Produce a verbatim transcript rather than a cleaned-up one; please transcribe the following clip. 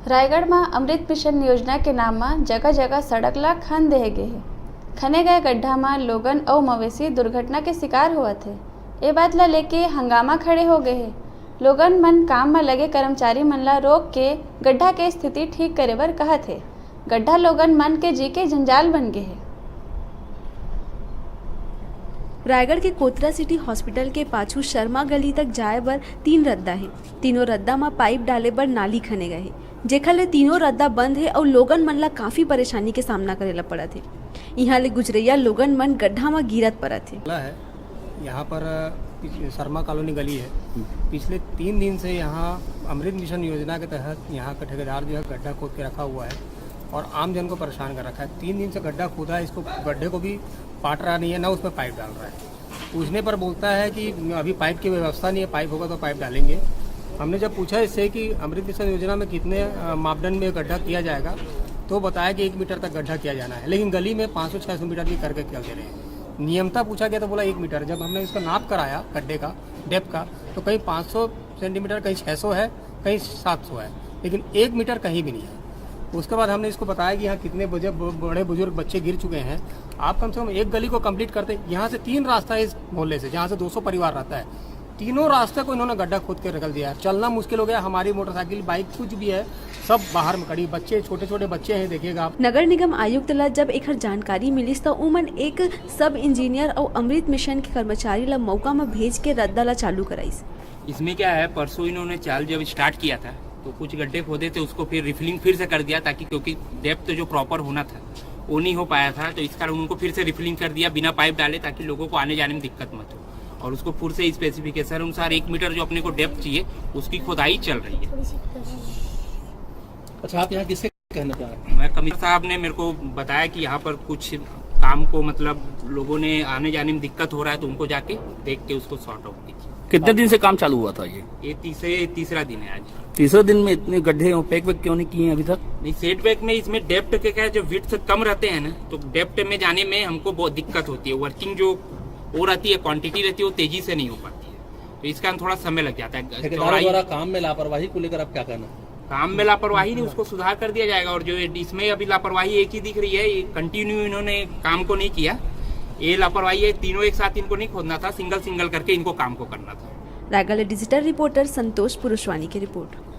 रायगढ़ म अमृत मिशन योजना के नाम म जगह-जगह सड़क ला खन देहे गे हे। खने गए गड्ढा म लोगन अउ मवेशी दुर्घटना के शिकार होवत हे। ए बात ला लेके हंगामा खड़े हो गए हे। लोगन मन काम म लगे कर्मचारी मन ला रोक के गड्ढा के स्थिति ठीक करे बर कहत हे। गड्ढा लोगन मन के जी के जंजाल बन गे हे। रायगढ़ के कोतरा सिटी हॉस्पिटल के पाछू शर्मा गली तक जाए बर तीन रद्दा हे। तीनों रद्दा म पाइप डाले बर नाली खने गए हे, जेखर ले तीनों रद्दा बंद हे अउ लोगन मन ला काफी परेशानी के सामना करे ला पड़त हे। इहां ले गुजरइया लोगन मन गड्ढा म गिरत परत हे। मामला है, यहाँ पर पिछ-, शर्मा कॉलोनी गली है। पिछले तीन दिन से यहाँ अमृत मिशन योजना के तहत यहाँ का ठेकेदार जो है गड्ढा खोद के रखा हुआ है और आम जन को परेशान कर रखा है। तीन दिन से गड्ढा खोदा है, इसको, गड्ढे को भी पाट रहा नहीं है, ना उसमें पाइप डाल रहा है। पूछने पर बोलता है कि अभी पाइप की व्यवस्था नहीं है, पाइप होगा तो पाइप डालेंगे। हमने जब पूछा इससे कि अमृत मिशन योजना में कितने, अ, मापदंड में गड्ढा किया जाएगा, तो बताया कि एक मीटर तक गड्ढा किया जाना है, लेकिन गली में पाँच सौ छह सौ मीटर भी करके चल दे रहे हैं। नियमता पूछा गया तो बोला एक मीटर। जब हमने इसका नाप कराया गड्ढे का, डेप्थ का, तो कहीं पाँच सौ सेंटीमीटर, कहीं छह सौ है, कहीं सात सौ है, लेकिन एक मीटर कहीं भी नहीं है। उसके बाद हमने इसको बताया कि यहाँ कितने बजे-, ब-, बड़े बुजुर्ग बच्चे गिर चुके हैं, आप कम से कम एक गली को कंप्लीट करते। यहाँ से तीन रास्ता है इस मोहल्ले से, जहाँ से दो सौ परिवार रहता है, तीनों रास्ते को इन्होंने गड्ढा खोद के रगल दिया है। चलना मुश्किल हो गया, हमारी मोटरसाइकिल, बाइक, कुछ भी है, सब बाहर में खड़ी। बच्चे, छोटे छोटे बच्चे हैं, देखिएगा आप। नगर निगम आयुक्त ला जब एखर जानकारी मिलिस, त उमन एक सब इंजीनियर अउ अमृत मिशन के कर्मचारी ला मौका म भेज के रद्दा ला चालू कराइस। इसमें क्या है, परसों इन्होंने चाल जब स्टार्ट किया था, तो कुछ गड्ढे खोदे थे, उसको फिर रिफिलिंग फिर से कर दिया, ताकि, क्योंकि डेप्थ जो प्रॉपर होना था, वो नहीं हो पाया था, तो इस कारण उनको फिर से रिफिलिंग कर दिया बिना पाइप डाले, ताकि लोगों को आने जाने में दिक्कत मत हो। और उसको फिर से स्पेसिफिकेशन अनुसार एक मीटर जो अपने को डेप्थ चाहिए, उसकी खुदाई चल रही है। अच्छा, आप यहाँ किससे कहना चाह रहे हैं? मैं, कमिश्नर साहब ने मेरे को बताया कि यहाँ पर कुछ काम को, मतलब, लोगों ने आने जाने में दिक्कत हो रहा है, तो उनको जाके देख के उसको सॉर्ट आउट कीजिए। कितने दिन से काम चालू हुआ था ये? ये तीसरे, तीसरा दिन है आज। तीसरे दिन में इतने गड्ढे और पैक वैक क्यों नहीं किए हैं अभी तक? नहीं, सेट बैक में इसमें डेप्थ के क्या है, जो विड्थ कम रहते हैं ना, तो डेप्थ में जाने में हमको बहुत दिक्कत होती है। वर्किंग जो वो रहती है, क्वांटिटी रहती है, वो तेजी से नहीं हो पाती है, तो इस कारण थोड़ा समय लग जाता है। ठेकेदारों चौड़ाई द्वारा काम में लापरवाही को लेकर आप क्या कहना? काम में लापरवाही नहीं, उसको सुधार कर दिया जाएगा। और जो ये इसमें अभी लापरवाही एक ही दिख रही है, ये कंटिन्यू इन्होंने काम को नहीं किया, ये लापरवाही है। तीनों एक साथ इनको नहीं खोदना था, सिंगल सिंगल करके इनको काम को करना था। रायगढ़ ले डिजिटल रिपोर्टर संतोष पुरुषवानी की रिपोर्ट।